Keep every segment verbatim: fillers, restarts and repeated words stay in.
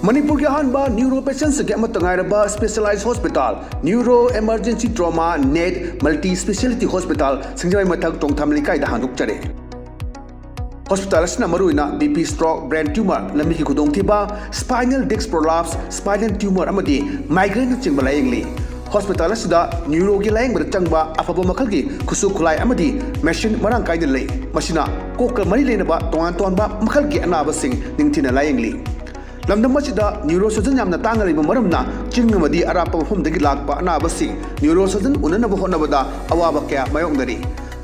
ꯃꯅꯤꯄꯨꯔꯒꯤ ꯑꯍꯥꯟꯕ ꯅ꯭ꯌꯨꯔꯣ ꯄꯦꯁꯦꯟꯁꯤꯡꯒꯤ ꯑꯃꯠꯇ ꯉꯥꯏꯔꯕ specialise hospital, neuro emergency trauma net multi speciality hospital, Singjamei ꯃꯊꯛ ꯇꯣꯡꯊꯥꯝ ꯂꯩꯀꯥꯏꯗ ꯍꯥꯡꯗꯣꯛꯆꯔꯦ꯫ ꯍꯣꯁꯄꯤꯇꯥꯜ ꯑꯁꯤꯅ ꯃꯔꯨꯑꯣꯏꯅ B P stroke, brain tumour, ꯂꯝꯕꯤꯒꯤ ꯈꯨꯗꯣꯡꯊꯤꯕ, spinal disc prolapse, spinal tumour ꯑꯃꯗꯤ ꯃꯥꯏꯒ꯭ꯔꯦꯟꯅꯆꯤꯡꯕ ꯂꯥꯌꯦꯡꯂꯤ꯫ ꯍꯣꯁꯄꯤꯇꯥꯜ ꯑꯁꯤꯗ ꯅ꯭ꯌꯨꯔꯣꯒꯤ ꯂꯥꯌꯦꯡꯕꯗ ꯆꯪꯕ ꯑꯐꯕ ꯃꯈꯜꯒꯤ ꯈꯨꯠꯁꯨ ꯈꯨꯠꯂꯥꯏ ꯑꯃꯗꯤ ꯃꯦꯁꯤꯟ ꯃꯔꯥꯡ ꯀꯥꯏꯅ ꯂꯩ꯫ ꯃꯁꯤꯅ ꯀꯣꯛꯀ ꯃꯔꯤ ꯂꯩꯅꯕ ꯇꯣꯉꯥꯟ ꯇꯣꯉꯥꯟꯕ ꯃꯈꯜꯒꯤ ꯑꯅꯥꯕꯁꯤꯡ ꯅꯤꯡꯊꯤꯅ ꯂꯥꯌꯦꯡꯂꯤ꯫ ꯂꯝꯗꯝ ꯑꯁꯤꯗ ꯅ꯭ꯌꯨꯔꯣ ꯁꯔꯖꯟ ꯌꯥꯝꯅ ꯇꯥꯡꯅ ꯂꯩꯕ ꯃꯔꯝꯅ ꯆꯤꯡ ꯑꯃꯗꯤ ꯑꯔꯥꯞꯄ ꯃꯐꯝꯗꯒꯤ ꯂꯥꯛꯄ ꯑꯅꯥꯕꯁꯤꯡ ꯅ꯭ꯌꯨꯔꯣ ꯁꯔꯖꯟ ꯎꯅꯅꯕ ꯍꯣꯠꯅꯕꯗ ꯑꯋꯥꯕ ꯀꯌꯥ ꯃꯥꯌꯣꯛꯅꯔꯤ꯫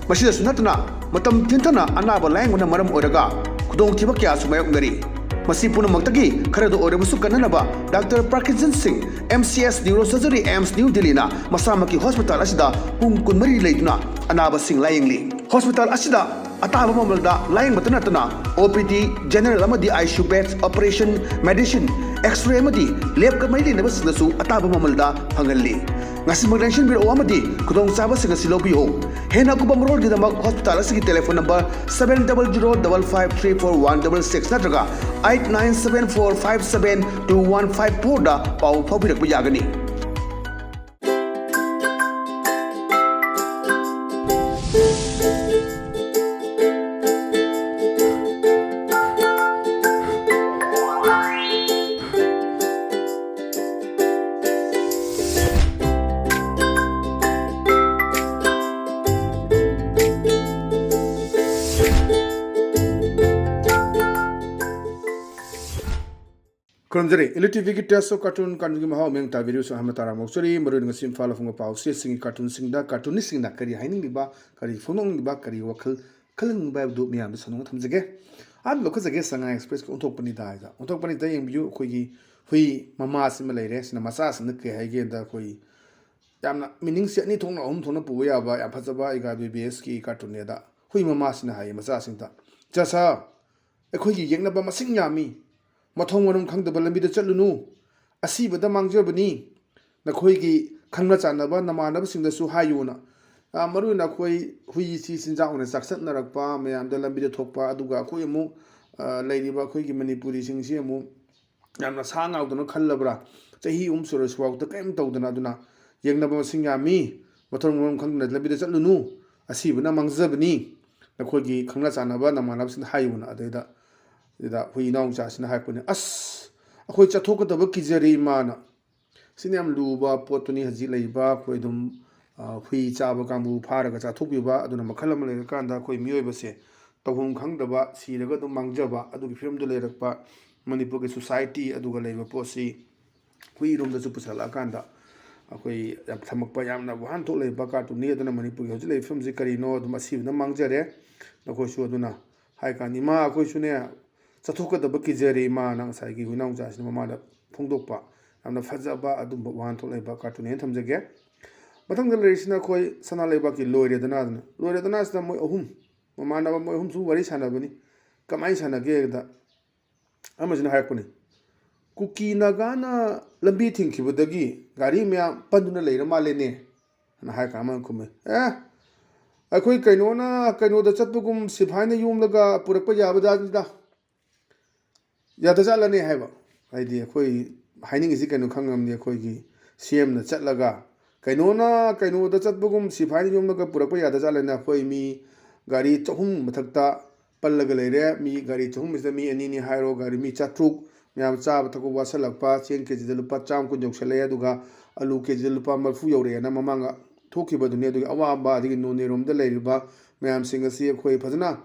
ꯃꯁꯤꯗꯁꯨ ꯅꯠꯇꯅ ꯃꯇꯝ ꯊꯤꯟꯊꯅ ꯑꯅꯥꯕ ꯂꯥꯌꯦꯡꯕꯅ ꯃꯔꯝ ꯑꯣꯏꯔꯒ ꯈꯨꯗꯣꯡꯊꯤꯕ ꯀꯌꯥꯁꯨ ꯃꯥꯌꯣꯛꯅꯔꯤ꯫ ꯃꯁꯤ ꯄꯨꯝꯅꯃꯛꯇꯒꯤ ꯈꯔꯗ ꯑꯣꯏꯔꯕꯁꯨ ꯀꯟꯅꯅꯕ doctor ꯄ꯭ꯔꯀꯤꯟꯖꯟ Singh, M C S neuro surgery, AIIMS new ꯗꯤꯜꯂꯤꯅ ꯃꯁꯥꯃꯛꯀꯤ ꯍꯣꯁꯄꯤꯇꯥꯜ ꯑꯁꯤꯗ ꯄꯨꯡ ꯀꯨꯟꯃꯔꯤ ꯂꯩꯗꯨꯅ ꯑꯅꯥꯕꯁꯤꯡ ꯂꯥꯌꯦꯡꯂꯤ꯫ ꯍꯣꯁꯄꯤꯇꯥꯜ ꯑꯁꯤꯗ ꯑꯇꯥꯕ ꯃꯃꯜꯗ ꯂꯥꯌꯦꯡꯕꯇ ꯅꯠꯇꯅ ꯑꯣ ꯄꯤ ꯗꯤ, ꯖꯦꯅꯔꯦꯜ ꯑꯃꯗꯤ I C U beds, operation, medicine, x-ray ꯑꯃꯗꯤ ꯂꯦꯕꯀ ꯃꯔꯤ ꯂꯩꯅꯕꯁꯤꯡꯗꯁꯨ ꯑꯇꯥꯕ ꯃꯃꯜꯗ ꯐꯪꯍꯜꯂꯤ꯫ ꯉꯁꯤꯃꯛ ꯂꯦꯡꯁꯤꯟꯕꯤꯔꯛꯎ ꯑꯃꯗꯤ ꯈꯨꯗꯣꯡꯆꯥꯕꯁꯤꯡ ꯑꯁꯤ ꯂꯧꯕꯤꯌꯨ꯫ ꯍꯦꯟꯅ ꯑꯀꯨꯞꯄ ꯃꯔꯣꯜꯒꯤꯗꯃꯛ ꯍꯣꯁꯄꯤꯇꯥꯜ ꯑꯁꯤꯒꯤ telephone number seven double zero double five three four one double six ꯅꯠꯇ꯭ꯔꯒ eight nine seven four five seven two one five four ꯗ ꯄꯥꯎ ꯐꯥꯎꯕꯤꯔꯛꯄ ꯌꯥꯒꯅꯤ꯫ ꯈꯨꯔꯨꯝꯖꯔꯤ꯫ ꯏꯂꯤꯇꯤꯚꯤꯒꯤ Taste of Cartoon, ꯀꯥꯔꯇꯨꯟꯒꯤ ꯃꯍꯥꯎ ꯃꯤꯌꯥꯝ ꯇꯥꯕꯤꯔꯤꯕꯁꯨ ꯑꯍꯥꯟꯕ ꯇꯥꯔꯥꯝ ꯑꯣꯛꯆꯔꯤ꯫ ꯃꯔꯨꯑꯣꯏꯅ ꯉꯁꯤ ꯏꯝꯐꯥꯜ ꯐꯣꯡꯕ ꯄꯥꯎꯆꯦꯁꯤꯡꯒꯤ ꯀꯥꯔꯇꯨꯟꯁꯤꯡꯗ ꯀꯥꯔꯇꯨꯅꯤꯁꯁꯤꯡꯅ ꯀꯔꯤ ꯍꯥꯏꯅꯤꯡꯂꯤꯕ, ꯀꯔꯤ ꯐꯣꯡꯗꯣꯛꯅꯤꯡꯂꯤꯕ, ꯀꯔꯤ ꯋꯥꯈꯜ ꯈꯜꯍꯟꯅꯤꯡꯕ ꯍꯥꯏꯕꯗꯨ ꯃꯤꯌꯥꯝꯗ ꯁꯟꯗꯣꯛꯅ ꯊꯝꯖꯒꯦ꯫ ꯑꯍꯥꯟꯕ ꯂꯧꯈꯠꯆꯒꯦ, ꯁꯉꯥꯏ ꯑꯦꯛꯁꯄ꯭ꯔꯦꯁꯀꯤ ꯑꯣꯟꯊꯣꯛꯄꯅꯤꯗ ꯍꯥꯏꯗ꯫ ꯑꯣꯟꯊꯣꯛꯄꯅꯤꯗ ꯌꯦꯡꯕꯤꯌꯨ, ꯑꯩꯈꯣꯏꯒꯤ ꯍꯨꯏ ꯃꯃꯥꯁꯤꯃ ꯂꯩꯔꯦ꯫ ꯁꯤꯅ ꯃꯆꯥꯁꯤꯡꯗ ꯀꯔꯤ ꯍꯥꯏꯒꯦꯗ, ꯑꯩꯈꯣꯏ ꯌꯥꯝꯅ ꯃꯤꯅꯤꯡꯁꯦ ꯑꯅꯤ ꯊꯣꯛꯅ, ꯑꯍꯨꯝ ꯊꯣꯛꯅ ꯄꯨꯕ ꯌꯥꯕ ꯌꯥꯝ ꯐꯖꯕ ꯑꯩꯒ ꯕꯤ ꯕꯤ ꯑꯦꯁꯀꯤ ꯀꯥꯔꯇꯨꯟꯅꯦꯗ꯫ ꯍꯨꯏ ꯃꯃꯥꯁꯤꯅ ꯍꯥꯏꯌꯦ ꯃꯆꯥꯁꯤꯡꯗ, "ꯆꯥꯁꯥ, ꯑꯩꯈꯣꯏꯒꯤ ꯌꯦꯛꯅꯕ ꯃꯁꯤꯡ ꯌꯥꯝꯃꯤ꯫ ꯃꯊꯣꯡ ꯃꯔꯝ ꯈꯪꯗꯕ ꯂꯝꯕꯤꯗ ꯆꯠꯂꯨꯅꯨ꯫ ꯑꯁꯤꯕꯗ ꯃꯥꯡꯖꯕꯅꯤ꯫ ꯅꯈꯣꯏꯒꯤ ꯈꯪꯅ ꯆꯥꯟꯅꯕ ꯅꯃꯥꯟꯅꯕꯁꯤꯡꯗꯁꯨ ꯍꯥꯏꯌꯨꯅ"꯫ ꯑ, ꯃꯔꯨꯑꯣꯏꯅ ꯑꯩꯈꯣꯏ ꯍꯨꯏꯁꯤ ꯆꯤꯟꯖꯥꯛ ꯑꯣꯏꯅ ꯆꯥꯛꯁꯠꯅꯔꯛꯄ, ꯃꯌꯥꯝꯗ ꯂꯝꯕꯤꯗ ꯊꯣꯛꯄ, ꯑꯗꯨꯒ ꯑꯩꯈꯣꯏ ꯑꯃꯨꯛ, ꯑ, ꯂꯩꯔꯤꯕ ꯑꯩꯈꯣꯏꯒꯤ ꯃꯅꯤꯄꯨꯔꯤꯁꯤꯡꯁꯤ ꯑꯃꯨꯛ ꯌꯥꯝꯅ ꯁꯥ ꯉꯥꯎꯗꯅ ꯈꯜꯂꯕ꯭ꯔꯥ? ꯆꯍꯤ ꯑꯍꯨꯝ ꯁꯨꯔꯁꯤꯐꯥꯎꯗ ꯀꯔꯤꯝ ꯇꯧꯗꯅ꯫ ꯑꯗꯨꯅ ꯌꯦꯡꯅꯕ ꯃꯁꯤꯡ ꯌꯥꯝꯃꯤ, ꯃꯊꯣꯡ ꯃꯔꯝ ꯈꯪꯗꯅ ꯂꯝꯕꯤꯗ ꯆꯠꯂꯨꯅꯨ, ꯑꯁꯤꯕꯅ ꯃꯥꯡꯖꯕꯅꯤ, ꯅꯈꯣꯏꯒꯤ ꯈꯪꯅ ꯆꯥꯟꯅꯕ ꯅꯃꯥꯟꯅꯕꯁꯤꯡꯗ ꯍꯥꯏꯌꯨꯅ꯫ ꯑꯗꯩꯗ ꯁꯤꯗ ꯍꯨꯏ ꯏꯅꯥꯎꯆꯥꯁꯤꯅ ꯍꯥꯏꯔꯛꯄꯅꯦ, "ꯑꯁ, ꯑꯩꯈꯣꯏ ꯆꯠꯊꯣꯛꯀꯗꯕ ꯀꯤꯖꯔꯦ ꯏꯃꯥꯅ꯫ ꯁꯤꯅ ꯌꯥꯝ ꯂꯨꯕ ꯄꯣꯠꯇꯨꯅꯤ ꯍꯧꯖꯤꯛ ꯂꯩꯔꯤꯕ ꯑꯩꯈꯣꯏ ꯑꯗꯨꯝ, ꯑ, ꯍꯨꯏ ꯆꯥꯕ ꯀꯥꯡꯕꯨ ꯐꯥꯔꯒ ꯆꯥꯊꯣꯛꯄꯤꯕ꯫ ꯑꯗꯨꯅ ꯃꯈꯜ ꯑꯃ ꯂꯩꯔꯀꯥꯟꯗ ꯑꯩꯈꯣꯏ ꯃꯤꯑꯣꯏꯕꯁꯦ ꯇꯧꯐꯝ ꯈꯪꯗꯕ, ꯁꯤꯔꯒ ꯑꯗꯨꯝ ꯃꯥꯡꯖꯕ ꯑꯗꯨꯒꯤ ꯐꯤꯕꯝꯗ ꯂꯩꯔꯛꯄ ꯃꯅꯤꯄꯨꯔꯒꯤ society ꯑꯗꯨꯒ ꯂꯩꯕ ꯄꯣꯠꯁꯤ ꯍꯨꯏꯔꯣꯝꯗꯁꯨ ꯄꯨꯁꯜꯂꯛꯑꯀꯥꯟꯗ ꯑꯩꯈꯣꯏ ꯌꯥꯝ ꯊꯝꯃꯛꯄ ꯌꯥꯝꯅ ꯋꯥꯍꯟꯊꯣꯛ ꯂꯩꯕ ꯀꯥꯔꯇꯨꯟꯅꯤ꯫ ꯑꯗꯨꯅ ꯃꯅꯤꯄꯨꯔꯒꯤ ꯍꯧꯖꯤꯛ ꯂꯩꯔꯤꯕ ꯐꯤꯕꯝꯁꯤ ꯀꯔꯤꯅꯣ? ꯑꯗꯨꯝ ꯑꯁꯤꯕꯅ ꯃꯥꯡꯖꯔꯦ꯫ ꯅꯈꯣꯏꯁꯨ ꯑꯗꯨꯅ ꯍꯥꯏ ꯀꯥꯟꯗ, "ꯏꯃꯥ, ꯑꯩꯈꯣꯏꯁꯨꯅꯦ ꯆꯠꯊꯣꯛꯀꯗꯕ ꯀꯤꯖꯔꯦ ꯏꯃꯥꯅ", ꯉꯁꯥꯏꯒꯤ ꯍꯨꯏꯅꯥꯎꯆꯥꯁꯤꯅ ꯃꯃꯥꯗ ꯐꯣꯡꯗꯣꯛꯄ ꯌꯥꯝꯅ ꯐꯖꯕ ꯑꯗꯨꯝꯕ ꯋꯥꯍꯟꯊꯣꯛ ꯂꯩꯕ ꯀꯥꯔꯇꯨꯟꯅꯦꯅ ꯊꯝꯖꯒꯦ꯫ ꯃꯊꯪꯗ ꯂꯩꯔꯤꯁꯤꯅ ꯑꯩꯈꯣꯏ ꯁꯅꯥ ꯂꯩꯕꯥꯛꯀꯤ ꯂꯣꯏꯔꯦꯗꯅ꯫ ꯑꯗꯨꯅ ꯂꯣꯏꯔꯦꯗꯅ ꯁꯤꯗ ꯃꯣꯏ ꯑꯍꯨꯝ, ꯃꯃꯥꯟꯅꯕ ꯃꯣꯏ ꯑꯍꯨꯝꯁꯨ ꯋꯥꯔꯤ ꯁꯥꯟꯅꯕꯅꯤ꯫ ꯀꯃꯥꯏꯅ ꯁꯥꯟꯅꯒꯦꯗ, ꯑꯃꯁꯤꯅ ꯍꯥꯏꯔꯛꯄꯅꯤ, "ꯀꯨꯀꯤ ꯅꯥꯒꯥꯅ ꯂꯝꯕꯤ ꯊꯤꯡꯈꯤꯕꯗꯒꯤ ꯒꯥꯔꯤ ꯃꯌꯥꯝ ꯄꯟꯗꯨꯅ ꯂꯩꯔ ꯃꯥꯜꯂꯦꯅꯦ" ꯍꯥꯏꯅ ꯍꯥꯏꯔꯀꯥꯟꯗ ꯑꯃꯅ ꯈꯨꯝꯃꯦ, "ꯑꯦ, ꯑꯩꯈꯣꯏ ꯀꯩꯅꯣꯅ ꯀꯩꯅꯣꯗ ꯆꯠꯄꯒꯨꯝ ꯁꯤꯐꯥꯏꯅ ꯌꯣꯝꯂꯒ ꯄꯨꯔꯛꯄ ꯌꯥꯕꯖꯥꯠꯅꯤꯗ, ꯌꯥꯗꯖꯥꯠꯂꯅꯦ" ꯍꯥꯏꯕ꯫ ꯍꯥꯏꯗꯤ ꯑꯩꯈꯣꯏ ꯍꯥꯏꯅꯤꯡꯉꯤꯁꯤ ꯀꯩꯅꯣ ꯈꯪꯉꯝꯅꯤ, ꯑꯩꯈꯣꯏꯒꯤ ꯁꯤ ꯑꯦꯝꯅ ꯆꯠꯂꯒ, "ꯀꯩꯅꯣꯅ ꯀꯩꯅꯣꯗ ꯆꯠꯄꯒꯨꯝ ꯁꯤꯐꯥꯏꯅ ꯌꯣꯝꯂꯒ ꯄꯨꯔꯛꯄ ꯌꯥꯗꯖꯥꯠꯂꯅꯦ, ꯑꯩꯈꯣꯏ ꯃꯤ ꯒꯥꯔꯤ ꯆꯍꯨꯝ ꯃꯊꯛꯇ ꯄꯜꯂꯒ ꯂꯩꯔꯦ, ꯃꯤ ꯒꯥꯔꯤ ꯆꯍꯨꯝꯁꯤꯗ ꯃꯤ ꯑꯅꯤꯅꯤ ꯍꯥꯏꯔꯣ, ꯒꯥꯔꯤ ꯃꯤ ꯆꯥꯇ꯭ꯔꯨꯛ, ꯃꯌꯥꯝ ꯆꯥꯕ ꯊꯛꯄ ꯋꯥꯁꯜꯂꯛꯄ, ꯆꯦꯡ ꯀꯦ ꯖꯤꯗ ꯂꯨꯄꯥ ꯆꯥꯝꯃ ꯀꯨꯟ ꯌꯧꯁꯜꯂꯛꯑꯦ, ꯑꯗꯨꯒ ꯑꯂꯨ ꯀꯦ ꯖꯤꯗ ꯂꯨꯄꯥ ꯃꯔꯤꯐꯨ ꯌꯧꯔꯛꯑꯦꯅ ꯃꯃꯥꯡꯗ ꯊꯣꯛꯈꯤꯕꯗꯨꯅꯤ꯫ ꯑꯗꯨꯒꯤ ꯑꯋꯥꯕ, ꯑꯗꯒꯤ ꯅꯣꯅꯦꯔꯣꯝꯗ ꯂꯩꯔꯤꯕ ꯃꯌꯥꯝꯁꯤꯡ ꯑꯁꯤ ꯑꯩꯈꯣꯏ ꯐꯖꯅ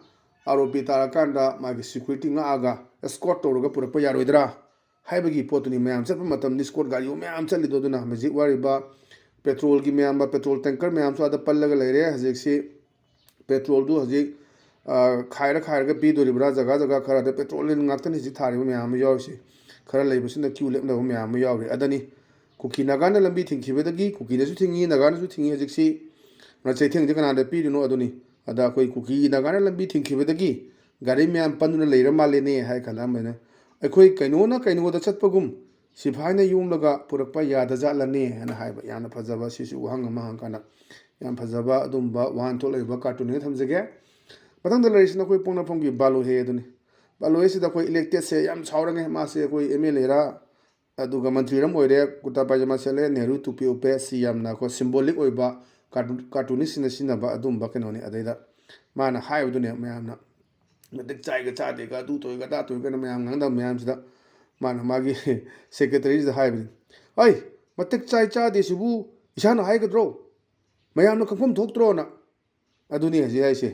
ꯑꯥꯔ ꯑꯣ ꯄꯤ ꯇꯥꯔꯀꯥꯟꯗ ꯃꯥꯒꯤ ꯁꯦꯀ꯭ꯌꯨꯔꯤꯇꯤ ꯉꯥꯛꯑꯒ ꯑꯦꯁꯀꯣꯔꯠ ꯇꯧꯔꯒ ꯄꯨꯔꯛꯄ ꯌꯥꯔꯣꯏꯗ꯭ꯔꯥ ꯍꯥꯏꯕꯒꯤ ꯄꯣꯠꯇꯨꯅꯤ꯫ ꯃꯌꯥꯝ ꯆꯠꯄ ꯃꯇꯝꯗ ꯏꯁꯀꯣꯔꯠ ꯒꯥꯔꯤ ꯃꯌꯥꯝ ꯆꯠꯂꯤꯗꯣ꯫ ꯑꯗꯨꯅ ꯍꯧꯖꯤꯛ ꯋꯥꯔꯤꯕ ꯄꯦꯇ꯭ꯔꯣꯜꯒꯤ ꯃꯌꯥꯝ, ꯄꯦꯇ꯭ꯔꯣꯜ ꯇꯦꯡꯀꯔ ꯃꯌꯥꯝꯁꯨ ꯑꯥꯗ ꯄꯜꯂꯒ ꯂꯩꯔꯦ꯫ ꯍꯧꯖꯤꯛꯁꯤ ꯄꯦꯇ꯭ꯔꯣꯜꯗꯨ ꯍꯧꯖꯤꯛ, ꯑ, ꯈꯥꯏꯔ ꯈꯥꯏꯔꯒ ꯄꯤꯗꯣꯔꯤꯕ꯭ꯔꯥ? ꯖꯒꯥ ꯖꯒꯥ ꯈꯔꯗ ꯄꯦꯇ꯭ꯔꯣꯜ ꯉꯥꯛꯇꯅꯤ ꯍꯧꯖꯤꯛ ꯊꯥꯔꯤꯕ ꯃꯌꯥꯝ ꯑꯃ ꯌꯥꯎꯔꯤꯁꯦ꯫ ꯈꯔ ꯂꯩꯕꯁꯤꯅ ꯀ꯭ꯌꯨ ꯂꯦꯞꯅꯕ ꯃꯌꯥꯝ ꯑꯃ ꯌꯥꯎꯔꯤ꯫ ꯑꯗꯅꯤ ꯀꯨꯀꯤ ꯅꯥꯒꯥꯅ ꯂꯝꯕꯤ ꯊꯤꯡꯈꯤꯕꯗꯒꯤ, ꯀꯨꯀꯤꯅꯁꯨ ꯊꯤꯡꯉꯤ, ꯅꯥꯒꯥꯅꯁꯨ ꯊꯤꯡꯉꯤ꯫ ꯍꯧꯖꯤꯛꯁꯤ ꯆꯩꯊꯦꯡꯁꯦ ꯀꯅꯥꯗ ꯄꯤꯔꯤꯅꯣ? ꯑꯗꯨꯅꯤ꯫ ꯑꯗ ꯑꯩꯈꯣꯏ ꯀꯨꯀꯤ ꯅꯥꯒꯥꯅ ꯂꯝꯕꯤ ꯊꯤꯡꯈꯤꯕꯗꯒꯤ ꯒꯥꯔꯤ ꯃꯌꯥꯝ ꯄꯟꯗꯨꯅ ꯂꯩꯔ ꯃꯥꯜꯂꯦꯅꯦ ꯍꯥꯏ ꯀꯥꯟꯗ ꯑꯃꯅ, "ꯑꯩꯈꯣꯏ ꯀꯩꯅꯣꯅ ꯀꯩꯅꯣꯗ ꯆꯠꯄꯒꯨꯝ ꯁꯤꯐꯥꯏꯅ ꯌꯣꯝꯂꯒ ꯄꯨꯔꯛꯄ ꯌꯥꯗꯖꯥꯠꯂꯅꯦ" ꯍꯥꯏꯅ ꯍꯥꯏꯕ꯫ ꯌꯥꯝꯅ ꯐꯖꯕ ꯁꯤꯁꯨ ꯋꯥꯍꯪ ꯑꯃ ꯍꯪꯀꯥꯟꯗ ꯌꯥꯝ ꯐꯖꯕ ꯑꯗꯨꯝꯕ ꯋꯥꯍꯟꯊꯣꯛ ꯂꯩꯕ ꯀꯥꯔꯇꯨꯟꯅꯦꯅ ꯊꯝꯖꯒꯦ꯫ ꯃꯊꯪꯗ ꯂꯩꯔꯤꯁꯤꯅ ꯑꯩꯈꯣꯏ ꯄꯣꯛꯅꯐꯝꯒꯤ ꯕꯥꯂꯨ ꯍꯦ ꯑꯗꯨꯅꯤ꯫ ꯄꯥꯜꯂꯣꯏꯁꯤꯗ ꯑꯩꯈꯣꯏ ꯏꯂꯦꯛꯇꯦꯠꯁꯦ ꯌꯥꯝ ꯁꯥꯎꯔꯝꯃꯦ꯫ ꯃꯥꯁꯦ ꯑꯩꯈꯣꯏ ꯑꯦꯝ ꯑꯦꯜ ꯑꯦꯔ, ꯑꯗꯨꯒ ꯃꯟꯇ꯭ꯔꯤ ꯑꯃ ꯑꯣꯏꯔꯦ, ꯀꯨꯔꯇꯥ ꯄꯥꯏꯖꯃꯥ ꯁꯦꯠꯂꯦ, ꯅꯦꯍꯔꯨ ꯇꯨꯄꯤ ꯎꯞꯄꯦ, ꯁꯤ ꯌꯥꯝꯅ ꯑꯩꯈꯣꯏ ꯁꯤꯝꯕꯣꯂꯤꯛ ꯑꯣꯏꯕ ꯀꯥꯔꯇꯨꯟ, ꯀꯥꯔꯇꯨꯅꯤꯁꯁꯤꯡꯅ ꯁꯤꯖꯤꯟꯅꯕ ꯑꯗꯨꯝꯕ ꯀꯩꯅꯣꯅꯤ꯫ ꯑꯗꯩꯗ ꯃꯥꯅ ꯍꯥꯏꯕꯗꯨꯅꯦ, ꯃꯌꯥꯝꯅ ꯃꯇꯤꯛ ꯆꯥꯏꯒ ꯆꯥꯗꯦꯒ, ꯑꯗꯨ ꯇꯧꯏꯒ ꯑꯗꯥ ꯇꯧꯏꯒꯅ ꯃꯌꯥꯝ ꯉꯥꯡꯅꯕ ꯃꯌꯥꯝꯁꯤꯗ ꯃꯥꯅ ꯃꯥꯒꯤ ꯁꯦꯀ꯭ꯔꯦꯇꯔꯤꯁꯤꯗ ꯍꯥꯏꯕꯅꯤ, "ꯑꯩ, ꯃꯇꯤꯛ ꯆꯥꯏ ꯆꯥꯗꯦ ꯁꯤꯕꯨ ꯏꯁꯥꯅ ꯍꯥꯏꯒꯗ꯭ꯔꯣ? ꯃꯌꯥꯝꯅ ꯈꯪꯐꯝ ꯊꯣꯛꯇ꯭ꯔꯣꯅ?" ꯑꯗꯨꯅꯤ ꯍꯧꯖꯤꯛ ꯍꯥꯏꯁꯦ꯫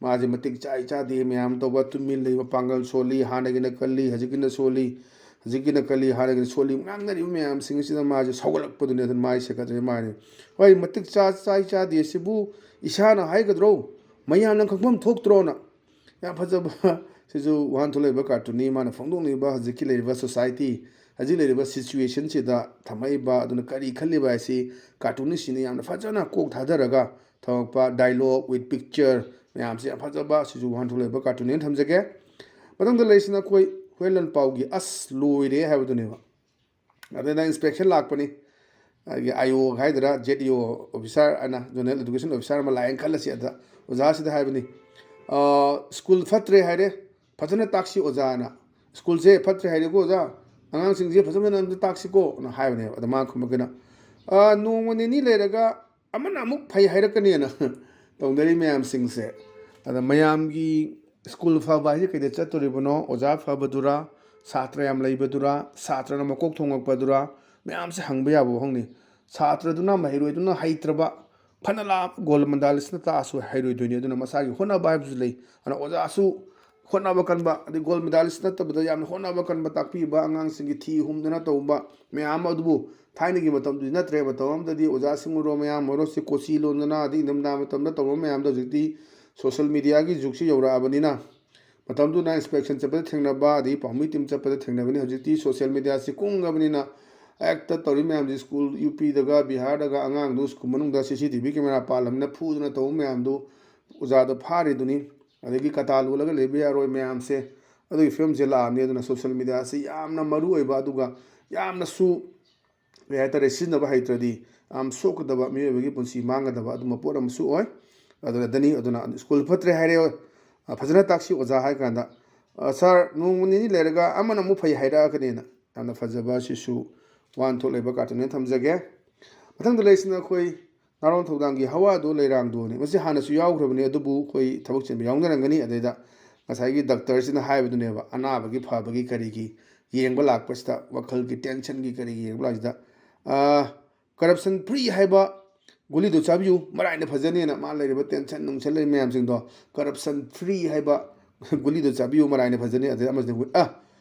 ꯃꯥꯁꯦ ꯃꯇꯤꯛ ꯆꯥꯏ ꯆꯥꯗꯦ, ꯃꯌꯥꯝ ꯇꯧꯕ, ꯇꯨꯃꯤꯟ ꯂꯩꯕ, ꯄꯥꯡꯒꯜ ꯁꯣꯜꯂꯤ, ꯍꯥꯟꯅꯒꯤꯅ ꯀꯜꯂꯤ, ꯍꯧꯖꯤꯛꯀꯤꯅ ꯁꯣꯜꯂꯤ, ꯍꯧꯖꯤꯛꯀꯤꯅ ꯀꯜꯂꯤ, ꯍꯥꯟꯅꯒꯤꯅ ꯁꯣꯜꯂꯤ, ꯉꯥꯡꯅꯔꯤꯕ ꯃꯌꯥꯝꯁꯤꯡ ꯑꯁꯤꯗ ꯃꯥꯁꯦ ꯁꯧꯒꯠꯂꯛꯄꯗꯨꯅꯤ꯫ ꯑꯗꯨꯅ ꯃꯥꯒꯤ ꯁꯦꯀ꯭ꯔꯦꯇꯔꯤ ꯃꯥꯅꯤ, "ꯍꯣꯏ, ꯃꯇꯤꯛ ꯆꯥ-, ꯆꯥꯏ ꯆꯥꯗꯦ ꯁꯤꯕꯨ ꯏꯁꯥꯅ ꯍꯥꯏꯒꯗ꯭ꯔꯣ? ꯃꯌꯥꯝꯅ ꯈꯪꯐꯝ ꯊꯣꯛꯇ꯭ꯔꯣꯅ?" ꯌꯥꯝ ꯐꯖꯕ ꯁꯤꯁꯨ ꯋꯥꯍꯟꯊꯣꯛ ꯂꯩꯕ ꯀꯥꯔꯇꯨꯟꯅꯤ꯫ ꯃꯥꯅ ꯐꯣꯡꯗꯣꯛꯂꯤꯕ ꯍꯧꯖꯤꯛꯀꯤ ꯂꯩꯔꯤꯕ ꯁꯣꯁꯥꯏꯇꯤ, ꯍꯧꯖꯤꯛ ꯂꯩꯔꯤꯕ ꯁꯤꯆꯨꯋꯦꯁꯟꯁꯤꯗ ꯊꯝꯃꯛꯏꯕ, ꯑꯗꯨꯅ ꯀꯔꯤ ꯈꯜꯂꯤꯕ ꯍꯥꯏꯁꯤ ꯀꯥꯔꯇꯨꯟꯅꯤꯁꯁꯤꯅ ꯌꯥꯝꯅ ꯐꯖꯅ ꯀꯣꯛ ꯊꯥꯗꯔꯒ ꯊꯝꯃꯛꯄ, dialogue with picture ꯃꯌꯥꯝꯁꯦ ꯌꯥꯝ ꯐꯖꯕ, ꯁꯤꯁꯨ ꯋꯥꯍꯟꯊꯣꯛ ꯂꯩꯕ ꯀꯥꯔꯇꯨꯟꯅꯦꯅ ꯊꯝꯖꯒꯦ꯫ ꯃꯊꯪꯗ ꯂꯩꯔꯤꯁꯤꯅ ꯑꯩꯈꯣꯏ ꯍꯨꯌꯦꯟ ꯂꯟꯄꯥꯎꯒꯤ "ꯑꯁ ꯂꯣꯏꯔꯦ" ꯍꯥꯏꯕꯗꯨꯅꯦꯕ꯫ ꯑꯗꯨꯅ ꯏꯟꯁꯄꯦꯛꯁꯟ ꯂꯥꯛꯄꯅꯤ꯫ ꯑꯩꯒꯤ ꯑꯥꯏ ꯑꯣ ꯍꯥꯏꯗꯣꯏꯔꯥ, ꯖꯦꯠ ꯏ ꯑꯣ ꯑꯣꯐꯤꯁꯥꯔ ꯑꯅ, ꯖꯣꯅꯦꯜ ꯏꯗꯨꯀꯦꯁꯟ ꯑꯣꯐꯤꯁꯥꯔ ꯑꯃ ꯂꯥꯛꯑꯦꯅ ꯈꯜꯂꯁꯤ꯫ ꯑꯗ ꯑꯣꯖꯥꯁꯤꯗ ꯍꯥꯏꯕꯅꯤ, "ꯑ, ꯁ꯭ꯀꯨꯜ ꯐꯠꯇ꯭ꯔꯦ ꯍꯥꯏꯔꯦ, ꯐꯖꯅ ꯇꯥꯛꯁꯤ ꯑꯣꯖꯥꯅ꯫ ꯁ꯭ꯀꯨꯜꯁꯦ ꯐꯠꯇ꯭ꯔꯦ ꯍꯥꯏꯔꯦꯀꯣ ꯑꯣꯖꯥ, ꯑꯉꯥꯡꯁꯤꯡꯁꯦ ꯐꯖ ꯐꯖꯅ ꯑꯝꯇ ꯇꯥꯛꯁꯤꯀꯣ" ꯑꯅ ꯍꯥꯏꯕꯅꯦꯕ꯫ ꯑꯗ ꯃꯥ ꯈꯨꯝꯃꯛꯀꯅ, "ꯑ, ꯅꯣꯡꯃ ꯅꯤꯅꯤ ꯂꯩꯔꯒ ꯑꯃꯅ ꯑꯃꯨꯛ ꯐꯩ ꯍꯥꯏꯔꯛꯀꯅꯤꯅ" ꯇꯧꯅꯔꯤ ꯃꯌꯥꯝꯁꯤꯡꯁꯦ꯫ ꯑꯗ ꯃꯌꯥꯝꯒꯤ ꯁ꯭ꯀꯨꯜ ꯐꯕ ꯍꯥꯏꯁꯦ ꯀꯩꯗ ꯆꯠꯇꯣꯔꯤꯕꯅꯣ? ꯑꯣꯖꯥ ꯐꯕꯗꯨꯔꯥ? ꯁꯥꯇ꯭ꯔ ꯌꯥꯝ ꯂꯩꯕꯗꯨꯔꯥ? ꯁꯥꯇ꯭ꯔꯅ ꯃꯀꯣꯛ ꯊꯣꯡꯉꯛꯄꯗꯨꯔꯥ? ꯃꯌꯥꯝꯁꯦ ꯍꯪꯕ ꯌꯥꯕ ꯋꯥꯍꯪꯅꯤ꯫ ꯁꯥꯇ꯭ꯔꯗꯨꯅ, ꯃꯍꯩꯔꯣꯏꯗꯨꯅ ꯍꯩꯇ꯭ꯔꯕ, ꯐꯅ ꯂꯥꯛꯑꯕ ꯒꯣꯜ ꯃꯦꯗꯥꯂꯤꯁꯅ ꯇꯥꯛꯑꯁꯨ ꯍꯩꯔꯣꯏꯗꯣꯏꯅꯤ꯫ ꯑꯗꯨꯅ ꯃꯁꯥꯒꯤ ꯍꯣꯠꯅꯕ ꯍꯥꯏꯕꯁꯨ ꯂꯩ꯫ ꯑꯗꯨꯅ ꯑꯣꯖꯥꯁꯨ ꯍꯣꯠꯅꯕ ꯀꯟꯕ, ꯑꯗꯩ ꯒꯣꯜ ꯃꯦꯗꯥꯂꯤꯁ ꯅꯠꯇꯕꯗ ꯌꯥꯝꯅ ꯍꯣꯠꯅꯕ ꯀꯟꯕ, ꯇꯥꯛꯄꯤꯕ, ꯑꯉꯥꯡꯁꯤꯡꯒꯤ ꯊꯤ ꯍꯨꯝꯗꯅ ꯇꯧꯕ ꯃꯌꯥꯝ ꯑꯃ ꯑꯗꯨꯕꯨ ꯊꯥꯏꯅꯒꯤ ꯃꯇꯝꯗꯨꯗꯤ ꯅꯠꯇ꯭ꯔꯦ꯫ ꯃꯇꯝ ꯑꯃꯗꯗꯤ ꯑꯣꯖꯥꯁꯤꯡ ꯑꯣꯏꯔꯣ, ꯃꯌꯥꯝ ꯑꯣꯏꯔꯣ, ꯁꯤ ꯀꯣꯆꯤ ꯂꯣꯟꯗꯅ, ꯑꯗꯩ ꯏꯪꯊꯝꯊꯥ ꯃꯇꯝꯗ ꯇꯧꯕ ꯃꯌꯥꯝꯗꯣ ꯍꯧꯖꯤꯛꯇꯤ ꯁꯣꯁꯦꯜ ꯃꯦꯗꯤꯌꯥꯒꯤ ꯖꯨꯒꯁꯤ ꯌꯧꯔꯛꯑꯕꯅꯤꯅ, ꯃꯇꯝꯗꯨꯅ ꯏꯟꯁꯄꯦꯛꯁꯟ ꯆꯠꯄꯗ ꯊꯦꯡꯅꯕ, ꯑꯗꯒꯤ ꯄꯥꯎꯃꯤ ꯇꯤꯝ ꯆꯠꯄꯗ ꯊꯦꯡꯅꯕꯅꯤ꯫ ꯍꯧꯖꯤꯛꯇꯤ ꯁꯣꯁꯦꯜ ꯃꯦꯗꯤꯌꯥꯁꯤ ꯀꯨꯡꯉꯕꯅꯤꯅ ꯍꯦꯛꯇ ꯇꯧꯔꯤ ꯃꯌꯥꯝꯁꯤ, ꯁ꯭ꯀꯨꯜ ꯌꯨ ꯄꯤꯗꯒ, ꯕꯤꯍꯥꯔꯗꯒ ꯑꯉꯥꯡꯗꯨ ꯁ꯭ꯀꯨꯜ ꯃꯅꯨꯡꯗ ꯁꯤ ꯁꯤ ꯇꯤ ꯚꯤ ꯀꯦꯃꯦꯔꯥ ꯄꯥꯜꯂꯕꯅꯤꯅ ꯐꯨꯗꯅ ꯇꯧꯕ ꯃꯌꯥꯝꯗꯨ ꯑꯣꯖꯥꯗꯣ ꯐꯥꯔꯤꯗꯨꯅꯤ꯫ ꯑꯗꯒꯤ ꯀꯇꯥ ꯂꯣꯜꯂꯒ ꯂꯩꯕ ꯌꯥꯔꯣꯏ ꯃꯌꯥꯝꯁꯦ, ꯑꯗꯨꯒꯤ ꯐꯤꯕꯝꯁꯦ ꯂꯥꯛꯑꯕꯅꯤ꯫ ꯑꯗꯨꯅ ꯁꯣꯁꯦꯜ ꯃꯦꯗꯤꯌꯥꯁꯤ ꯌꯥꯝꯅ ꯃꯔꯨ ꯑꯣꯏꯕ, ꯑꯗꯨꯒ ꯌꯥꯝꯅꯁꯨ ꯀꯩ ꯍꯥꯏꯇꯥꯔꯦ, ꯁꯤꯖꯤꯟꯅꯕ ꯍꯩꯇ꯭ꯔꯗꯤ ꯌꯥꯝ ꯁꯣꯛꯀꯗꯕ, ꯃꯤꯑꯣꯏꯕꯒꯤ ꯄꯨꯟꯁꯤ ꯃꯥꯡꯒꯗꯕ ꯑꯗꯨꯝꯕ ꯄꯣꯠ ꯑꯃꯁꯨ ꯑꯣꯏ꯫ ꯑꯗꯨꯅ ꯗꯅꯤ, ꯑꯗꯨꯅ ꯁ꯭ꯀꯨꯜ ꯐꯠꯇ꯭ꯔꯦ ꯍꯥꯏꯔꯦ, "ꯑ, ꯐꯖꯅ ꯇꯥꯛꯁꯤ ꯑꯣꯖꯥ" ꯍꯥꯏ ꯀꯥꯟꯗ, "ꯑ, ꯁꯥꯔ, ꯅꯣꯡꯃ ꯅꯤꯅꯤ ꯂꯩꯔꯒ ꯑꯃꯅ ꯑꯃꯨꯛ ꯐꯩ ꯍꯥꯏꯔꯛꯑꯒꯅꯤꯅ"꯫ ꯌꯥꯝꯅ ꯐꯖꯕ, ꯁꯤꯁꯨ ꯋꯥꯍꯟꯊꯣꯛ ꯂꯩꯕ ꯀꯥꯔꯇꯨꯟꯅꯦ, ꯊꯝꯖꯒꯦ꯫ ꯃꯊꯪꯗ ꯂꯩꯔꯤꯁꯤꯅ ꯑꯩꯈꯣꯏ ꯅꯥꯔꯣꯟ ꯊꯧꯗꯥꯡꯒꯤ ꯍꯋꯥꯗꯣ ꯂꯩꯔꯥꯡꯗꯣꯅꯤ꯫ ꯃꯁꯤ ꯍꯥꯟꯅꯁꯨ ꯌꯥꯎꯈ꯭ꯔꯕꯅꯤ, ꯑꯗꯨꯕꯨ ꯑꯩꯈꯣꯏ ꯊꯕꯛ ꯆꯤꯟꯕ ꯌꯥꯎꯅꯔꯝꯒꯅꯤ꯫ ꯑꯗꯩꯗ ꯉꯁꯥꯏꯒꯤ ꯗꯥꯛꯇꯔꯁꯤꯅ ꯍꯥꯏꯕꯗꯨꯅꯦꯕ, ꯑꯅꯥꯕꯒꯤ ꯐꯕꯒꯤ ꯀꯔꯤꯒꯤ ꯌꯦꯡꯕ ꯂꯥꯛꯄꯁꯤꯗ, ꯋꯥꯈꯜꯒꯤ ꯇꯦꯟꯁꯟꯒꯤ ꯀꯔꯤꯒꯤ ꯌꯦꯡꯕ ꯂꯥꯛꯄꯁꯤꯗ, ꯑ, "ꯀꯔꯞꯁꯟ ꯐ꯭ꯔꯤ ꯍꯥꯏꯕ ꯒꯨꯂꯤꯗꯨ ꯆꯥꯕꯤꯌꯨ, ꯃꯔꯥꯏꯅ ꯐꯖꯅꯦꯅ", ꯃꯥ ꯂꯩꯔꯤꯕ ꯇꯦꯟꯁꯟ ꯅꯨꯡꯁꯟ ꯂꯩꯔꯤ ꯃꯌꯥꯝꯁꯤꯡꯗꯣ, "ꯀꯔꯞꯁꯟ ꯐ꯭ꯔꯤ ꯍꯥꯏꯕ ꯒꯨꯂꯤꯗꯨ ꯆꯥꯕꯤꯌꯨ, ꯃꯔꯥꯏꯅ ꯐꯖꯅꯤ"꯫ ꯑꯗꯩ ꯑꯃꯁꯤꯅ, "ꯑ,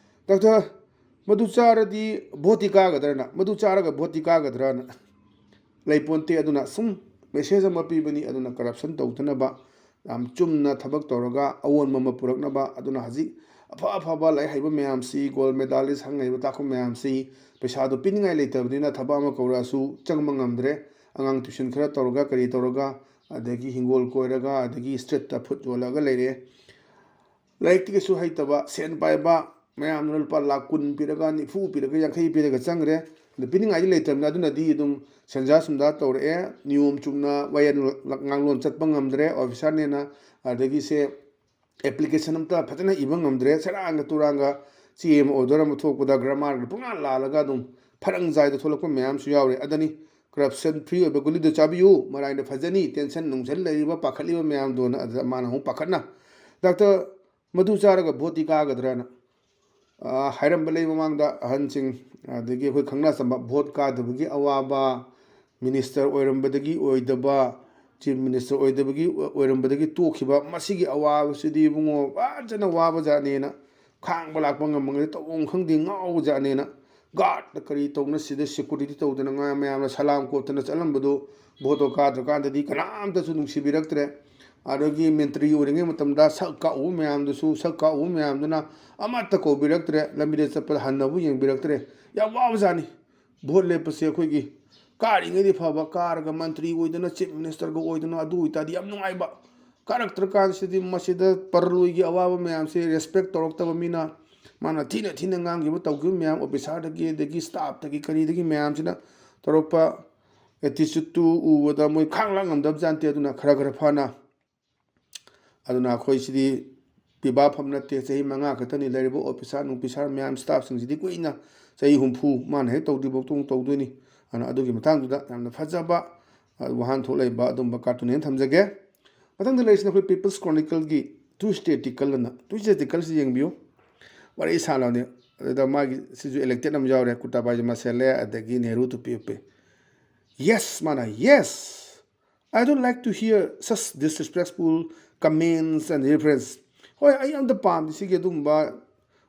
ꯗꯥꯛꯇꯔ, ꯃꯗꯨ ꯆꯥꯔꯗꯤ ꯚꯣꯠꯇꯤ ꯀꯥꯒꯗ꯭ꯔꯅ, ꯃꯗꯨ ꯆꯥꯔꯒ ꯚꯣꯠꯇꯤ ꯀꯥꯒꯗ꯭ꯔꯅ?" ꯂꯩꯄꯣꯟꯇꯦ꯫ ꯑꯗꯨꯅ ꯁꯨꯝ ꯃꯦꯁꯦꯖ ꯑꯃ ꯄꯤꯕꯅꯤ꯫ ꯑꯗꯨꯅ ꯀꯔꯞꯁꯟ ꯇꯧꯗꯅꯕ, ꯌꯥꯝ ꯆꯨꯝꯅ ꯊꯕꯛ ꯇꯧꯔꯒ ꯑꯑꯣꯟꯕ ꯑꯃ ꯄꯨꯔꯛꯅꯕ꯫ ꯑꯗꯨꯅ ꯍꯧꯖꯤꯛ ꯑꯐ ꯑꯐꯕ ꯂꯥꯏꯔꯤꯛ ꯍꯩꯕ ꯃꯌꯥꯝꯁꯤ, ꯒꯣꯜ ꯃꯦꯗꯥꯂꯤꯁ ꯍꯪ ꯍꯩꯕ ꯇꯥꯛꯄ ꯃꯌꯥꯝꯁꯤ, ꯄꯩꯁꯥꯗꯣ ꯄꯤꯅꯤꯡꯉꯥꯏ ꯂꯩꯇꯕꯅꯤꯅ ꯊꯕꯛ ꯑꯃ ꯀꯧꯔꯛꯑꯁꯨ ꯆꯪꯕ ꯉꯝꯗ꯭ꯔꯦ꯫ ꯑꯉꯥꯡ ꯇ꯭ꯌꯨꯁꯟ ꯈꯔ ꯇꯧꯔꯒ, ꯀꯔꯤ ꯇꯧꯔꯒ, ꯑꯗꯒꯤ ꯍꯤꯡꯒꯣꯜ ꯀꯣꯏꯔꯒ, ꯑꯗꯒꯤ ꯁ꯭ꯇ꯭ꯔꯤꯠꯇ ꯐꯨꯠ ꯌꯣꯜꯂꯒ ꯂꯩꯔꯦ꯫ ꯂꯥꯏꯔꯤꯛꯇꯤ ꯀꯩꯁꯨ ꯍꯩꯇꯕ, ꯁꯦꯟ ꯄꯥꯏꯕ, ꯃꯌꯥꯝꯅ ꯂꯨꯄꯥ ꯂꯥꯈ ꯀꯨꯟ ꯄꯤꯔꯒ, ꯅꯤꯐꯨ ꯄꯤꯔꯒ, ꯌꯥꯡꯈꯩ ꯄꯤꯔꯒ ꯆꯪꯈ꯭ꯔꯦ꯫ ꯑꯗꯨ ꯄꯤꯅꯤꯡꯉꯥꯏꯗꯤ ꯂꯩꯇ꯭ꯔꯕꯅꯤꯅ, ꯑꯗꯨꯅꯗꯤ ꯑꯗꯨꯝ ꯁꯦꯟꯖꯥ ꯁꯨꯝꯖꯥ ꯇꯧꯔꯛꯑꯦ, ꯅꯤꯌꯣꯝ ꯆꯨꯝꯅ ꯋꯥꯌꯦꯜ ꯉꯥꯡꯂꯣꯟ ꯆꯠꯄ ꯉꯝꯗ꯭ꯔꯦ, ꯑꯣꯐꯤꯁꯥꯔꯅꯦꯅ꯫ ꯑꯗꯒꯤ ꯁꯦ ꯑꯦꯄ꯭ꯂꯤꯀꯦꯁꯟ ꯑꯝꯇ ꯐꯖꯅ ꯏꯕ ꯉꯝꯗ꯭ꯔꯦ, ꯁꯦꯔꯥꯟꯒ ꯇꯨꯔꯥꯟꯒ ꯆꯦ ꯑꯃ, ꯑꯣꯔꯗꯔ ꯑꯃ ꯊꯣꯛꯄꯗ ꯒ꯭ꯔꯥꯃꯥꯔꯒ ꯄꯨꯡꯂꯥꯜ ꯂꯥꯜꯂꯒ ꯑꯗꯨꯝ ꯐꯔꯛ ꯖꯥꯏꯗ ꯊꯣꯛꯂꯛꯄ ꯃꯌꯥꯝꯁꯨ ꯌꯥꯎꯔꯦ꯫ ꯑꯗꯨꯅꯤ, "ꯀꯔꯞꯁꯟ ꯐ꯭ꯔꯤ ꯑꯣꯏꯕ ꯒꯨꯂꯤꯗꯨ ꯆꯥꯕꯤꯌꯨ, ꯃꯔꯥꯏꯅ ꯐꯖꯅꯤ, ꯇꯦꯟꯁꯟ ꯅꯨꯡꯁꯟ ꯂꯩꯔꯤꯕ ꯄꯥꯈꯠꯂꯤꯕ ꯃꯌꯥꯝꯗꯣꯅ", ꯑꯗꯨꯗ ꯃꯥꯅ ꯑꯃꯨꯛ ꯄꯥꯈꯠꯅ, "ꯗꯥꯛꯇꯔ, ꯃꯗꯨ ꯆꯥꯔꯒ ꯚꯣꯠꯇꯤ ꯀꯥꯒꯗ꯭ꯔꯅ?" ꯑ, ꯍꯥꯏꯔꯝꯕ ꯂꯩ ꯃꯃꯥꯡꯗ ꯑꯍꯟꯁꯤꯡ, ꯑꯗꯒꯤ ꯑꯩꯈꯣꯏ ꯈꯪꯅ ꯆꯝꯕ, ꯚꯣꯠ ꯀꯥꯗꯕꯒꯤ ꯑꯋꯥꯕ, ꯃꯤꯅꯤꯁꯇꯔ ꯑꯣꯏꯔꯝꯕꯗꯒꯤ ꯑꯣꯏꯗꯕ, ꯆꯤꯐ ꯃꯤꯅꯤꯁꯇꯔ ꯑꯣꯏꯗꯕꯒꯤ, ꯑꯣꯏꯔꯝꯕꯗꯒꯤ ꯇꯣꯛꯈꯤꯕ, ꯃꯁꯤꯒꯤ ꯑꯋꯥꯕꯁꯤꯗꯤ ꯏꯕꯨꯡꯉꯣ ꯐꯖꯅ ꯋꯥꯕ ꯖꯥꯠꯅꯦꯅ, ꯈꯥꯡꯕ ꯂꯥꯛꯄ ꯉꯝꯃꯒꯗꯤ ꯇꯧꯐꯝ ꯈꯪꯗꯦ, ꯉꯥꯎꯕ ꯖꯥꯠꯅꯦꯅ꯫ ꯒꯥꯔꯗ ꯀꯔꯤ ꯇꯧꯅ ꯁꯤꯗ ꯁꯦꯀ꯭ꯌꯨꯔꯤꯇꯤ ꯇꯧꯗꯅ ꯉꯥ ꯃꯌꯥꯝꯅ ꯁꯂꯥꯝ ꯀꯣꯠꯇꯅ ꯆꯠꯂꯝꯕꯗꯨ, ꯚꯣꯠꯇꯣ ꯀꯥꯗ꯭ꯔꯀꯥꯟꯗꯗꯤ ꯀꯅꯥꯝꯇꯁꯨ ꯅꯨꯡꯁꯤꯕꯤꯔꯛꯇ꯭ꯔꯦ꯫ ꯑꯗꯒꯤ ꯃꯟꯇ꯭ꯔꯤ ꯑꯣꯏꯔꯤꯉꯩ ꯃꯇꯝꯗ ꯁꯛ ꯀꯥꯛꯎꯕ ꯃꯌꯥꯝꯗꯨꯁꯨ, ꯁꯛ ꯀꯥꯛꯎꯕ ꯃꯌꯥꯝꯗꯨꯅ ꯑꯃꯠꯇ ꯀꯧꯕꯤꯔꯛꯇ꯭ꯔꯦ, ꯂꯝꯕꯤꯗ ꯆꯠꯄꯗ ꯍꯟꯅꯕꯨ ꯌꯦꯡꯕꯤꯔꯛꯇ꯭ꯔꯦ꯫ ꯌꯥꯝ ꯋꯥꯕꯖꯥꯠꯅꯤ ꯚꯣꯠ ꯂꯦꯞꯄꯁꯦ ꯑꯩꯈꯣꯏꯒꯤ꯫ ꯀꯥꯔꯤꯉꯩꯗꯤ ꯐꯕ, ꯀꯥꯔꯒ ꯃꯟꯇ꯭ꯔꯤ ꯑꯣꯏꯗꯅ, ꯆꯤꯐ ꯃꯤꯅꯤꯁꯇꯔꯒ ꯑꯣꯏꯗꯅ, ꯑꯗꯨ ꯑꯣꯏꯇꯥꯔꯗꯤ ꯌꯥꯝ ꯅꯨꯡꯉꯥꯏꯕ꯫ ꯀꯥꯔꯛꯇ꯭ꯔꯀꯥꯟꯁꯤꯗꯤ ꯃꯁꯤꯗ ꯄꯔꯂꯣꯏꯒꯤ ꯑꯋꯥꯕ ꯃꯌꯥꯝꯁꯦ, ꯔꯦꯁꯄꯦꯛ ꯇꯧꯔꯛꯇꯕ ꯃꯤꯅ, ꯃꯥꯅ ꯊꯤꯅ ꯊꯤꯅ ꯉꯥꯡꯈꯤꯕ ꯇꯧꯈꯤꯕ ꯃꯌꯥꯝ, ꯑꯣꯐꯤꯁꯥꯔꯗꯒꯤ, ꯑꯗꯒꯤ ꯁ꯭ꯇꯥꯐꯇꯒꯤ, ꯀꯔꯤꯗꯒꯤ ꯃꯌꯥꯝꯁꯤꯅ ꯇꯧꯔꯛꯄ ꯑꯦꯇꯤꯆꯨꯠꯇꯨ ꯎꯕꯗ ꯃꯣꯏ ꯈꯥꯡ ꯂꯥꯡ ꯉꯝꯗꯕ ꯖꯥꯠ ꯅꯠꯇꯦ꯫ ꯑꯗꯨꯅ ꯈꯔ ꯈꯔ ꯐꯅ, ꯑꯗꯨꯅ ꯑꯩꯈꯣꯏ ꯁꯤꯗꯤ ꯄꯤꯕꯥ ꯐꯝ ꯅꯠꯇꯦ꯫ ꯆꯍꯤ ꯃꯉꯥ ꯈꯛꯇꯅꯤ꯫ ꯂꯩꯔꯤꯕ ꯑꯣꯐꯤꯁꯥꯔ ꯅꯨꯡꯐꯤꯁꯥꯔ ꯃꯌꯥꯝ, ꯁ꯭ꯇꯥꯐꯁꯤꯡꯁꯤꯗꯤ ꯀꯨꯏꯅ ꯆꯍꯤ ꯍꯨꯝꯐꯨ ꯃꯥꯅ ꯍꯦꯛ ꯇꯧꯗ꯭ꯔꯤꯐꯥꯎ ꯇꯧ-, ꯇꯧꯗꯣꯏꯅꯤ꯫ ꯑꯗꯨꯅ ꯑꯗꯨꯒꯤ ꯃꯇꯥꯡꯗꯨꯗ ꯌꯥꯝꯅ ꯐꯖꯕ, ꯑ, ꯋꯥꯍꯟꯊꯣꯛ ꯂꯩꯕ ꯑꯗꯨꯝꯕ ꯀꯥꯔꯇꯨꯟ ꯍꯦꯟꯅ ꯊꯝꯖꯒꯦ꯫ ꯃꯊꯪꯗ ꯂꯩꯔꯤꯁꯤꯅ ꯑꯩꯈꯣꯏ People's Chronicleꯒꯤ Tuesday article ꯑꯅ, Tuesday articleꯁꯤ ꯌꯦꯡꯕꯤꯌꯨ꯫ ꯋꯥꯔꯤ ꯁꯥꯟꯅꯕꯅꯦ꯫ ꯑꯗꯨꯗ ꯃꯥꯒꯤ ꯁꯤꯁꯨ elected ꯑꯃ ꯌꯥꯎꯔꯦ, ꯀꯨꯔꯇꯥ ꯄꯥꯏꯖꯃꯥ ꯁꯦꯠꯂꯦ, ꯑꯗꯒꯤ ꯅꯦꯍꯔꯨ ꯇꯨꯄꯤ ꯎꯞꯄꯦ꯫ Yes, ꯃꯥꯅ, "Yes, I don't like to hear such disrespectful comments and reference." ꯍꯣꯏ, ꯑꯩ ꯑꯝꯇ ꯄꯥꯝꯗꯦ ꯁꯤꯒꯤ ꯑꯗꯨꯝꯕ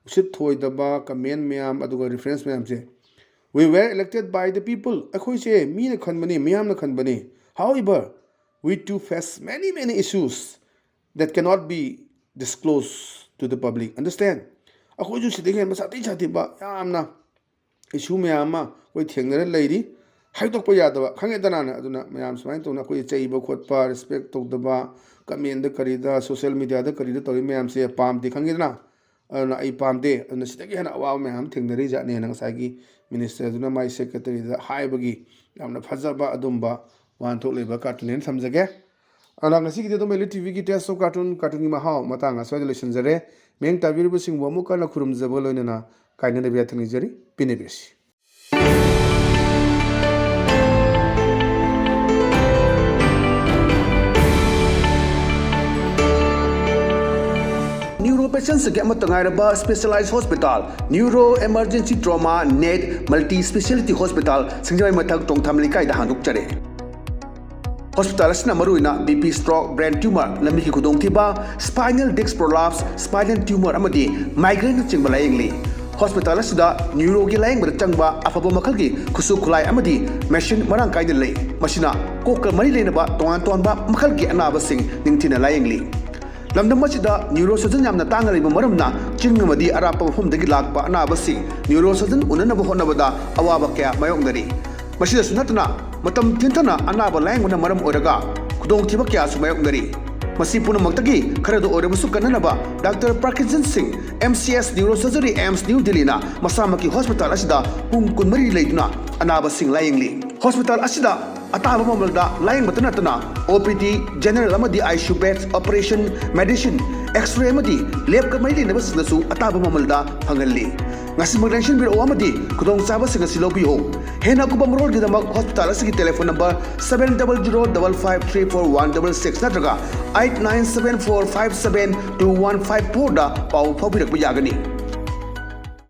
ꯎꯁꯤꯠ ꯊꯣꯏꯗꯕ comment ꯃꯌꯥꯝ, ꯑꯗꯨꯒ reference ꯃꯌꯥꯝꯁꯦ꯫ "We were elected by the people." ꯑꯩꯈꯣꯏꯁꯦ ꯃꯤꯅ ꯈꯟꯕꯅꯤ, ꯃꯤꯌꯥꯝꯅ ꯈꯟꯕꯅꯤ꯫ However, we too face many, many issues that cannot be disclosed to the public. Understand? ꯑꯩꯈꯣꯏꯁꯨ ꯁꯤꯗꯒꯤ ꯍꯦꯟꯕ ꯁꯥꯊꯤ ꯁꯥꯊꯤꯕ ꯌꯥꯝꯅ issue ꯃꯌꯥꯝ ꯑꯃ ꯑꯩꯈꯣꯏ ꯊꯦꯡꯅꯔ ꯂꯩꯔꯤ꯫ ꯍꯥꯏꯗꯣꯛꯄ ꯌꯥꯗꯕ, ꯈꯪꯉꯦꯗꯅ꯫ ꯑꯗꯨꯅ ꯃꯌꯥꯝ ꯁꯨꯃꯥꯏꯅ ꯇꯧꯅ ꯑꯩꯈꯣꯏ ꯆꯩꯕ ꯈꯣꯠꯄ, respect ꯇꯧꯗꯕ, commentꯗ ꯀꯔꯤꯗ, social mediaꯗ ꯀꯔꯤꯗ ꯇꯧꯔꯤ ꯃꯌꯥꯝꯁꯦ ꯄꯥꯝꯗꯦ, ꯈꯪꯉꯦꯗꯅ꯫ ꯑꯗꯨꯅ ꯑꯩ ꯄꯥꯝꯗꯦ꯫ ꯑꯗꯨꯅ ꯁꯤꯗꯒꯤ ꯍꯦꯟꯅ ꯑꯋꯥꯕ ꯃꯌꯥꯝ ꯑꯃ ꯊꯦꯡꯅꯔꯤ ꯖꯥꯠꯅꯦꯅ ꯉꯁꯥꯏꯒꯤ ministerꯗꯨꯅ ꯃꯥꯏ secretaryꯗ ꯍꯥꯏꯕꯒꯤ ꯌꯥꯝꯅ ꯐꯖꯕ ꯑꯗꯨꯝꯕ ꯋꯥꯍꯟꯊꯣꯛ ꯂꯩꯕ ꯀꯥꯔꯇꯨꯟ ꯍꯦꯟꯅ ꯊꯝꯖꯒꯦ꯫ ꯑꯗꯨꯅ ꯉꯁꯤꯒꯤꯗꯤ ꯑꯗꯨꯝ ꯑꯦꯜ ꯏ ꯇꯤ ꯚꯤꯒꯤ Taste of Cartoon, ꯀꯥꯔꯇꯨꯟꯒꯤ ꯃꯍꯥꯎ ꯃꯇꯥꯡ ꯑꯁ꯭ꯋꯥꯏꯗ ꯂꯣꯏꯁꯤꯟꯖꯔꯦ꯫ ꯃꯤꯠꯌꯦꯡ ꯇꯥꯕꯤꯔꯤꯕꯁꯤꯡꯕꯨ ꯑꯃꯨꯛ ꯍꯟꯅ ꯈꯨꯔꯨꯝꯖꯕꯒ ꯂꯣꯏꯅꯅ ꯀꯥꯏꯅꯗꯕ ꯌꯥꯊꯪ ꯅꯤꯖꯔꯤ꯫ ꯄꯦꯟꯅꯕꯤꯔꯁꯤ꯫ Neuro patientsꯒꯤ ꯑꯃꯠꯇ ꯉꯥꯏꯔꯕ specialized hospital, Neuro Emergency Trauma Net Multi Speciality Hospital, ꯁꯤꯡꯖꯃꯩ ꯃꯊꯛ ꯇꯣꯡꯊꯥꯝ ꯂꯩꯀꯥꯏꯗ ꯍꯥꯡꯗꯣꯛꯆꯔꯦ꯫ Hospital ꯑꯁꯤꯅ ꯃꯔꯨꯑꯣꯏꯅ B P stroke, brain tumor, ꯂꯝꯕꯤꯒꯤ ꯈꯨꯗꯣꯡꯊꯤꯕ, spinal disc prolapse, spinal tumor ꯑꯃꯗꯤ migraineꯅꯆꯤꯡꯕ ꯂꯥꯌꯦꯡꯂꯤ꯫ Hospital ꯑꯁꯤꯗ neuroꯒꯤ ꯂꯥꯌꯦꯡꯕꯗ ꯆꯪꯕ ꯑꯐꯕ ꯃꯈꯜꯒꯤ ꯈꯨꯠꯁꯨ ꯈꯨꯠꯂꯥꯏ ꯑꯃꯗꯤ machine ꯃꯔꯥꯡ ꯀꯥꯏꯅ ꯂꯩ꯫ ꯃꯁꯤꯅ ꯀꯣꯛꯀ ꯃꯔꯤ ꯂꯩꯅꯕ ꯇꯣꯉꯥꯟ ꯇꯣꯉꯥꯟꯕ ꯃꯈꯜꯒꯤ ꯑꯅꯥꯕꯁꯤꯡ ꯅꯤꯡꯊꯤꯅ ꯂꯥꯌꯦꯡꯂꯤ꯫ ꯂꯝꯗꯝ ꯑꯁꯤꯗ neurosurgeon ꯌꯥꯝꯅ ꯇꯥꯡꯅ ꯂꯩꯕ ꯃꯔꯝꯅ ꯆꯤꯡ ꯑꯃꯗꯤ ꯑꯔꯥꯞꯄ ꯃꯐꯝꯗꯒꯤ ꯂꯥꯛꯄ ꯑꯅꯥꯕꯁꯤꯡ neurosurgeon ꯎꯅꯅꯕ ꯍꯣꯠꯅꯕꯗ ꯑꯋꯥꯕ ꯀꯌꯥ ꯃꯥꯌꯣꯛꯅꯔꯤ꯫ ꯃꯁꯤꯗꯁꯨ ꯅꯠꯇꯅ ꯃꯇꯝ ꯊꯦꯡꯊꯅ ꯑꯅꯥꯕ ꯂꯥꯌꯦꯡꯕꯅ ꯃꯔꯝ ꯑꯣꯏꯔꯒ ꯈꯨꯗꯣꯡꯊꯤꯕ ꯀꯌꯥꯁꯨ ꯃꯥꯌꯣꯛꯅꯔꯤ꯫ ꯃꯁꯤ ꯄꯨꯝꯅꯃꯛꯇꯒꯤ ꯈꯔꯗ ꯑꯣꯏꯔꯕꯁꯨ ꯀꯟꯅꯅꯕ Doctor Parkinson Singh, M C S Neurosurgery, AIIMS New Delhiꯅ ꯃꯁꯥꯃꯛꯀꯤ hospital ꯑꯁꯤꯗ ꯄꯨꯡ ꯀꯨꯟꯃꯔꯤ ꯂꯩꯗꯨꯅ ꯑꯅꯥꯕꯁꯤꯡ ꯂꯥꯌꯦꯡꯂꯤ꯫ Hospital ꯑꯁꯤꯗ ꯑꯇꯥꯕ ꯃꯃꯜꯗ ꯂꯥꯌꯦꯡꯕꯇ ꯅꯠꯇꯅ ꯑꯣ ꯄꯤ ꯗꯤ, ꯖꯦꯅꯔꯦꯜ ꯑꯃꯗꯤ I C U beds, operation, medicine, x-ray ꯑꯃꯗꯤ ꯂꯦꯕꯀ ꯃꯔꯤ ꯂꯩꯅꯕꯁꯤꯡꯗꯁꯨ ꯑꯇꯥꯕ ꯃꯃꯜꯗ ꯐꯪꯍꯜꯂꯤ꯫ ꯉꯁꯤꯃꯛ ꯂꯦꯡꯁꯤꯟꯕꯤꯔꯛꯎ ꯑꯃꯗꯤ ꯈꯨꯗꯣꯡꯆꯥꯕꯁꯤꯡ ꯑꯁꯤ ꯂꯧꯕꯤꯌꯨ꯫ ꯍꯦꯟꯅ ꯑꯀꯨꯞꯄ ꯃꯔꯣꯜꯒꯤꯗꯃꯛ ꯍꯣꯁꯄꯤꯇꯥꯜ ꯑꯁꯤꯒꯤ telephone number seven double zero double five three four one double six ꯅꯠꯇ꯭ꯔꯒ eight nine seven four five seven two one five fourꯗ ꯄꯥꯎ ꯐꯥꯎꯕꯤꯔꯛꯄ ꯌꯥꯒꯅꯤ꯫